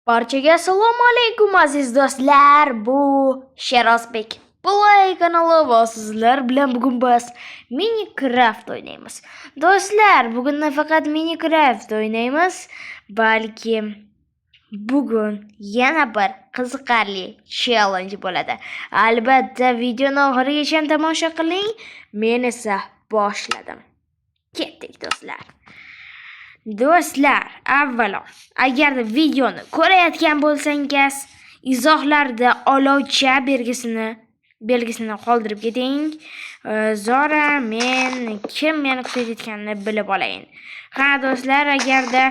Barchaga assalomu alaykum, aziz do'stlar. Bu Sherozbek Play kanali va sizlar bilan bugun biz Minecraft o'ynaymiz. Do'stlar, bugun nafaqat Minecraft o'ynaymiz, balki bugun yana bir qiziqarli challenge bo'ladi. Albatta, videoni oxirigacha tomosha qiling. Men esa boshladim. Ketdik, do'stlar. Do'stlar, avvalo, agarda videoni ko'rayotgan bo'lsangiz, izohlarda olovcha belgisini qoldirib keting. Zora men kim meni kuzatayotganini bilib olayin. Ha, do'stlar, agarda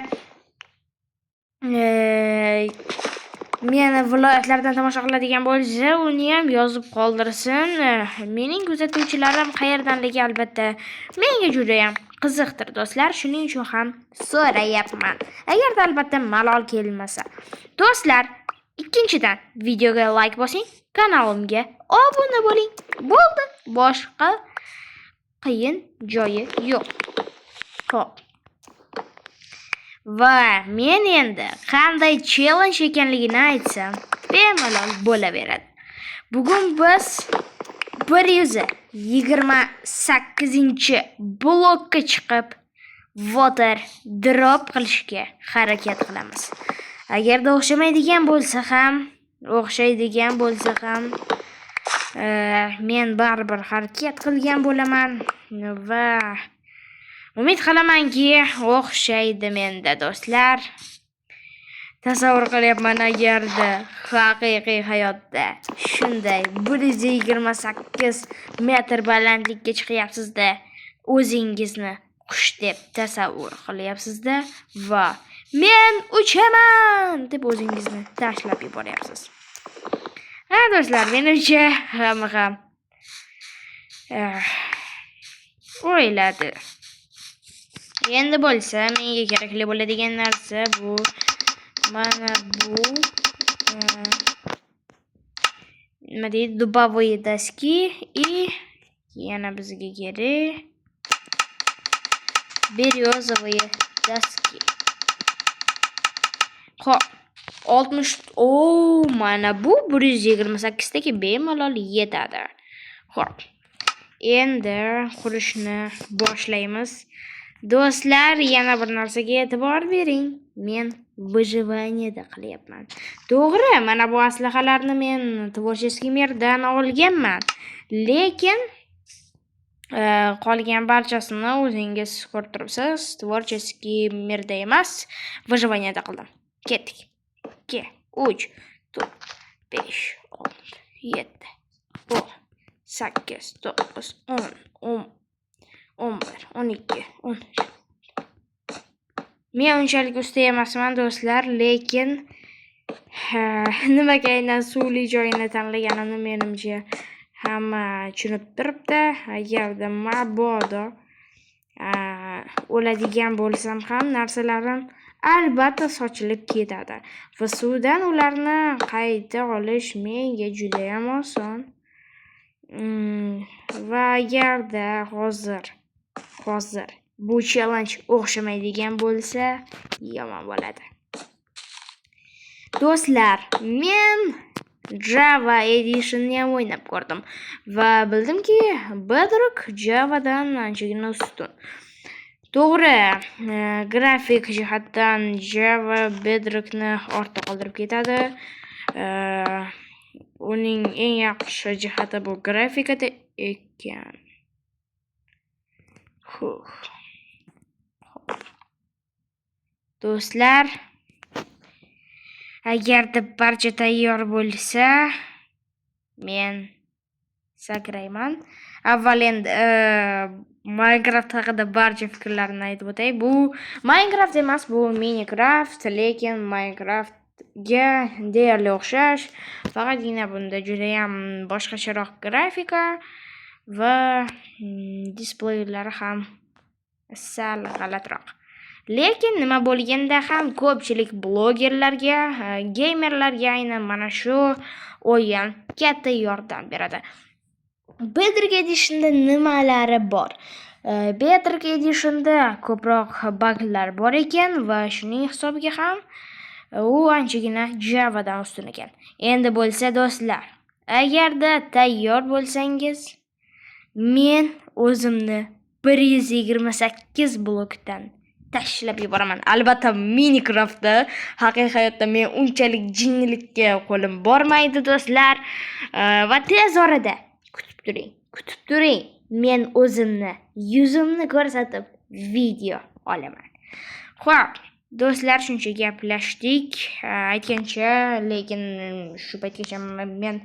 meni viloyatlardan tomosha qiladigan bo'lsa, uni ham yozib qoldirsin. Mening kuzatuvchilarim qayerdanligi albatta menga judayam qiziqdir, do'stlar. Shuning uchun ham so'rayapman. Agarda albatta malol kelmasa. Do'stlar, ikkinchidan videoga like bosing, kanalimga obuna bo'ling. Bo'ldi. Boshqa qiyin joyi yo'q. Xo'p. Va men endi qanday challenge ekanligini aytsam, bemalol bo'laveradi. Bugun biz 128-blokka chiqib, water drop qilishga harakat qilamiz. Agarda o'xshaydigan bo'lsa ham, men baribir harakat qilgan bo'laman va umid qilamanki, o'xshaydi menda, do'stlar. Tasavvur qilyapman, agarda haqiqiy hayotda shunday 128 metr balandlikka chiqyapsizda, o'zingizni qush deb tasavvur qilyapsizda va "Men uchaman" deb o'zingizni tashlab yuboryapsiz. Ha, do'stlar, menimcha hamma ham o'yladi. Endi bo'lsa menga kerakli bo'ladigan narsa bu mana bu nima deydi, дубовые доски и yana bizga kerak березовые доски. Xo'p, 60, o, mana bu 128 taga bemalol yetadi. Xo'p. Endi qurishni boshlaymiz. Do'stlar, yana bir narsaga e'tibor bering. Men выживание da qilyapman. To'g'ri, mana bu aslahalarni men творческий мир dan olganman. Lekin qolgan barchasini o'zingiz ko'rib turibsiz. Творческий мир da emas, выживание da qildim. Ketdik. 2, 3, 4, 5, 6, 7, 8, 9, 10, 10, 11, 12, 13. Men unchalik usta emasman, do'stlar, lekin nimaga aynan suvli joyini tanlaganimni menimcha hamma tushunib turibdi. Agarda mabodo o'ladigan bo'lsam ham, narsalarim albatta sochilib ketadi va suvdan ularni qayta olish menga judayam oson. Va agarda hozir bu challenge o'xshamaydigan bo'lsa, yomon bo'ladi. Do'stlar, men Java Editionni ham o'ynab ko'rdim va bildimki, Bedrock Javadan anchagina ustun. To'g'ri, grafik jihatdan Java Bedrockni ortda qoldirib ketadi. Uning eng yaxshi jihati bu grafikada ekan. Huh. Xo'p. Do'stlar, agarda barcha tayyor bo'lsa, men sakrayman. Avval endi Minecraft haqida barcha fikrlarimni aytib o'tay. Bu Minecraft emas, bu Minecraft, lekin Minecraftga deyarli o'xshash. Faqatgina bunda judayam boshqacharoq grafika va displeylari ham sal g'alatiroq. Lekin nima bo'lganda ham ko'pchilik blogerlarga, geymerlarga aynan mana shu o'yin katta yordam beradi. Bedrock Edition'da nimalari bor? Bedrock Edition'da ko'proq baglar bor ekan va shuning hisobiga ham U anchagina Java'dan ustun ekan. Endi bo'lsa do'stlar, agarda tayyor bo'lsangiz, men o'zimni 128 blokdan tashlab yuboraman. Albatta Minecraftda, haqiqiy hayotda men unchalik jinnilikka qo'lim bormaydi do'stlar. Va tez orada kutib turing, kutib turing. Men o'zimni yuzimni ko'rsatib video olaman. Xo'p, do'stlar, shuncha gaplashdik. Aytgancha, lekin shu paytgacha men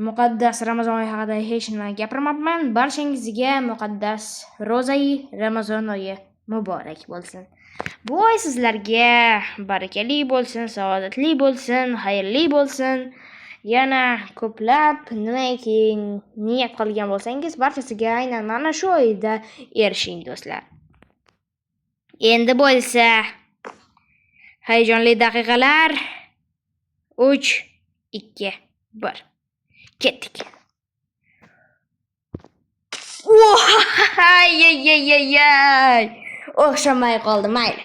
muqaddas Ramazon oyi haqida hech nima gapirmabman. Barchangizga muqaddas ro'zai Ramazon oyi muborak bo'lsin. Bu oy sizlarga barakali bo'lsin, saodatli bo'lsin, xayrli bo'lsin. Yana ko'plab nimaiki niyat qilgan bo'lsangiz, barchasiga aynan mana shu oyda erishing do'stlar. Endi bo'lsa hayajonli daqiqalar. 3, 2, 1. Ketdik. Voy! O'xshamay qoldi, mayli.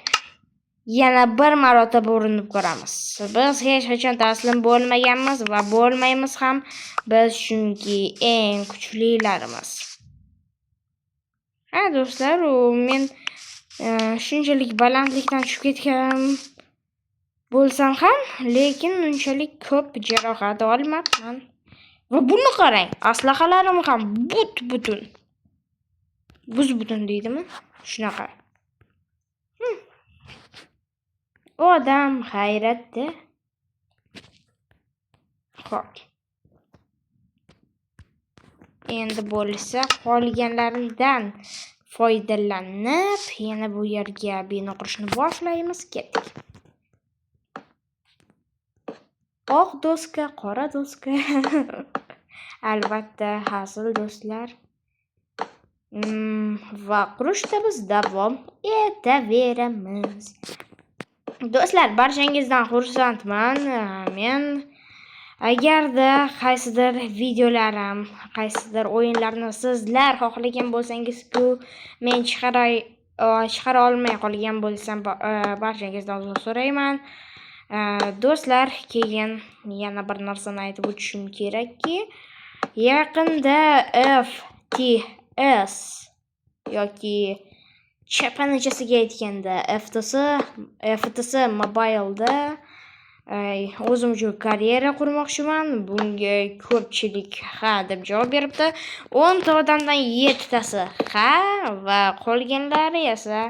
Yana bir marotaba urinib ko'ramiz. Biz hech qachon taslim bo'lmaganmiz va bo'lmaymiz ham. Biz chunki eng kuchlilarimiz. Ha do'stlar, u men shunchalik balandlikdan tushib ketgan bo'lsam ham, lekin unchalik ko'p jarohat olmabman. Va buni qarang, aslahalarim ham but-butun. Buz-butun deydimi? Shunaqa. Odam hayratda. Xo'p. Endi bo'lsa qolganlaridan foydalanib, yana bu yerga bino qurishni boshlaymiz. Ketdik. Oq doska, qora doska. Albatta hazil do'stlar. Va qurishda biz davom etaveramiz. Do'stlar, barchangizdan xursandman. Men agarda qaysidir videolarim, qaysidir o'yinlarni sizlar xohlagan bo'lsangiz-ku, men chiqara olmay qolgan bo'lsam, barchangizdan uzr so'rayman. Do'stlar, keyin yana bir narsani aytib o'tishim kerakki, yaqinda FTS yoki chapanachasiga aytganda FTS Mobile'da o'zim uchun karyera qurmoqchiman. Bunga ko'pchilik ha deb javob beribdi. 10 ta odamdan 7 tasi ha va qolganlari esa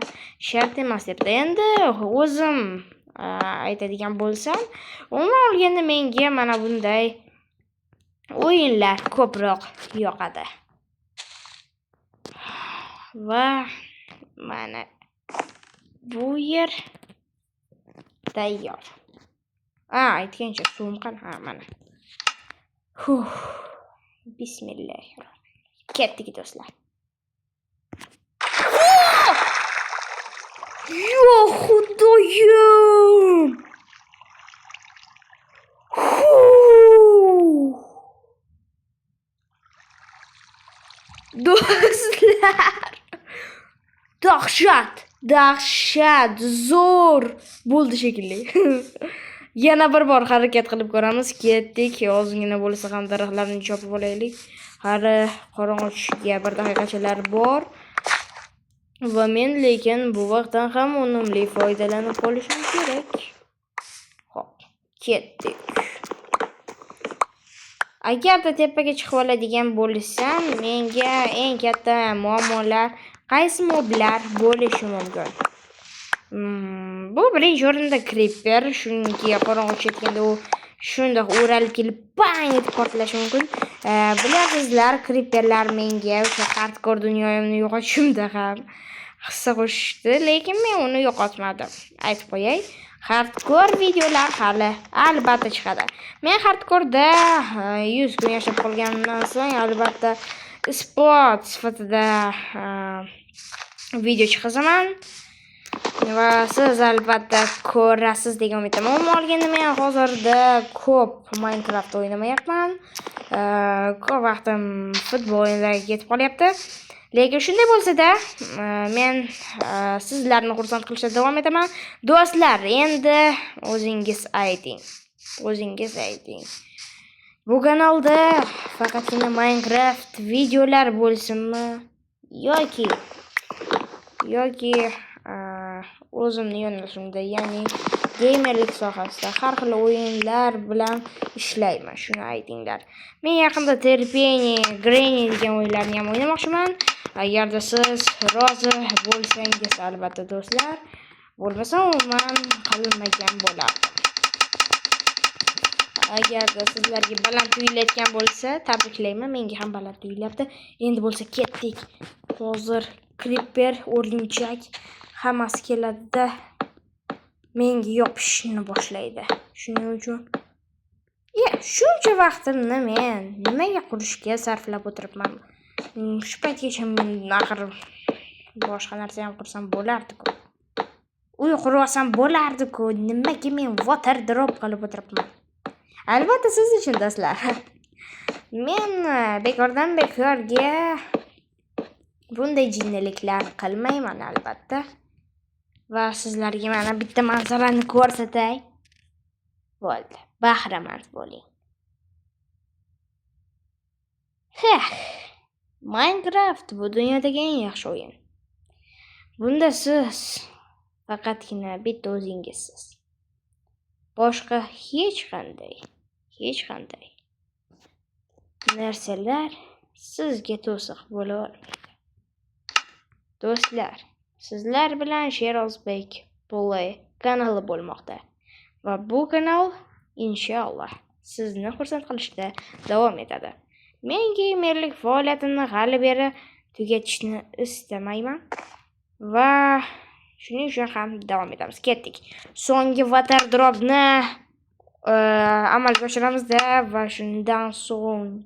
shart emas debdi. Endi o'zim aytadigan bo'lsam, umuman olganda menga mana bunday o'yinlar ko'proq yoqadi. Va mana bu yer tayyor. Aytgancha suvim qani? Ha, mana. Huh. Bismillahirrohmanirrohim. Ketdik do'stlar. Yo Xudoyim! Do'stlar! Dahshat, dahshat, zo'r bo'ldi shekilli. Yana bir bor harakat qilib ko'ramiz. Ketdik. Ozgina bo'lsa ham daraxtlarni chopib olaylik. Hali qorong'u tushishiga bir daqiqachalar bor. Va men lekin bu vaqtdan ham unumli foydalanib qolishim kerak. Xo'p, ketdik. Agarda tepaga chiqib oladigan bo'lsam, menga eng katta muammolar qaysi moblar bo'lishi mumkin? Bu birinchi o'rinda creeper, chunki qorong'u tushayotganda u shundoq o'ralib kelib bang etib portlashi mumkin. Bilasizlar, creeperlar menga o'sha hardcore dunyoyimni yo'qotishimda ham hissa qo'shishdi, lekin men uni yo'qotmadim. Aytib qo'yay, hardcore videolar hali albatta chiqadi. Men hardcoreda 100 kun yashab qolganimdan so'ng albatta isbot sifatida video chiqazaman. Va siz albatta ko'rasiz degan umiddaman. Umuman olganda, men hozirda ko'p Minecraft o'ynamayapman. Ko'p vaqtim futbol o'yinlariga ketib qolyapti. Lekin shunday bo'lsa-da, men sizlarni xursand qilishda davom etaman. Do'stlar, endi o'zingiz ayting. O'zingiz ayting. Bu kanalda faqatgina Minecraft videolar bo'lsinmi yoki o'zimni yo'nalishimda, ya'ni geymerlik sohasida har xil o'yinlar bilan ishlayman, shuni aytinglar. Men yaqinda Terpeni, Granny degan o'yinlarni ham o'ynamoqchiman. Agarda siz rozi bo'lsangiz, albatta, do'stlar. Bo'lmasa, umuman qilmagan bo'lardim. Agarda sizlarga baland tuyulayotgan bo'lsa, tabriklayman. Menga ham baland tuyulyapti. Endi bo'lsa ketdik. Hozir creeper, o'rgimchak hammasi keladida, menga yopishishni boshlaydi. Shuning uchun ya shuncha vaqtimni men nimaga qurishga sarflab o'tiribman? Shu paytgacha men axir boshqa narsa ham qursam bo'lardi-ku. Uy qurib olsam bo'lardi-ku. Nimaga men water drop qilib o'tiribman? Albatta, siz uchun, do'stlar. Men bekordan bekorga bunday jinniliklar qilmayman, albatta. Va sizlarga mana bitta manzarani ko'rsatay. Bo'ldi. Bahramand bo'ling. Heh. Minecraft bu dunyodagi eng yaxshi o'yin. Bunda siz faqatgina bitta o'zingizsiz. Boshqa hech qanday narsalar sizga to'siq bo'la olmaydi. Do'stlar, sizlar bilan Sherozbek Play kanali bo'lmoqda. Va bu kanal inshaalloh sizni xursand qilishda davom etadi. Men geymerlik faoliyatimni hali beri tugatishni istamayman va shuning uchun ham davom etamiz. Ketdik. So'nggi water dropni amalga oshiramizda va shundan so'ng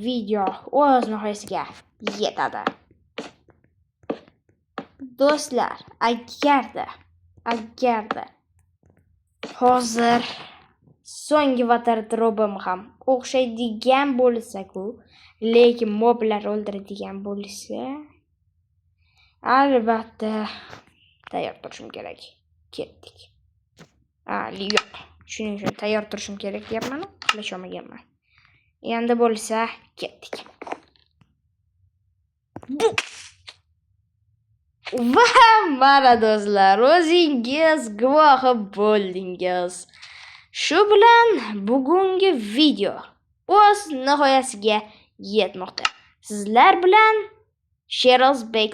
video o'z nihoyasiga yetadi. Do'stlar, agarda hozir so'nggi water dropim ham o'xshaydigan bo'lsa-ku, lekin moblar o'ldiradigan bo'lsa, albatta tayyor turishim kerak. Ketdik. A, yo'q. Shuning uchun tayyor turishim kerak deyapman, qilich olmaganman. Endi bo'lsa ketdik. Bu Va mana, do'stlar, o'zingiz guvohi bo'ldingiz. Shu bilan bugungi video o'z nihoyasiga yetmoqda. Sizlar bilan Sherozbek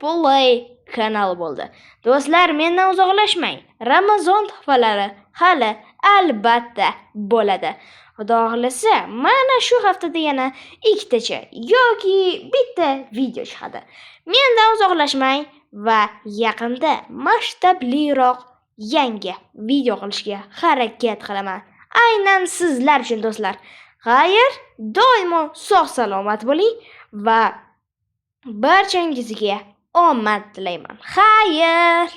Play kanali bo'ldi. Do'stlar, mendan uzoqlashmang. Ramazon tuhfalari hali albatta bo'ladi. Xudo xohlasa, mana shu haftada yana ikkitacha yoki bitta video chiqadi. Mendan uzoqlashmang va yaqinda masshtabliroq yangi video qilishga harakat qilaman. Aynan sizlar uchun, do'stlar. Xayr, doimo sog' salomat bo'ling va barchangizga omad tilayman. Xayr!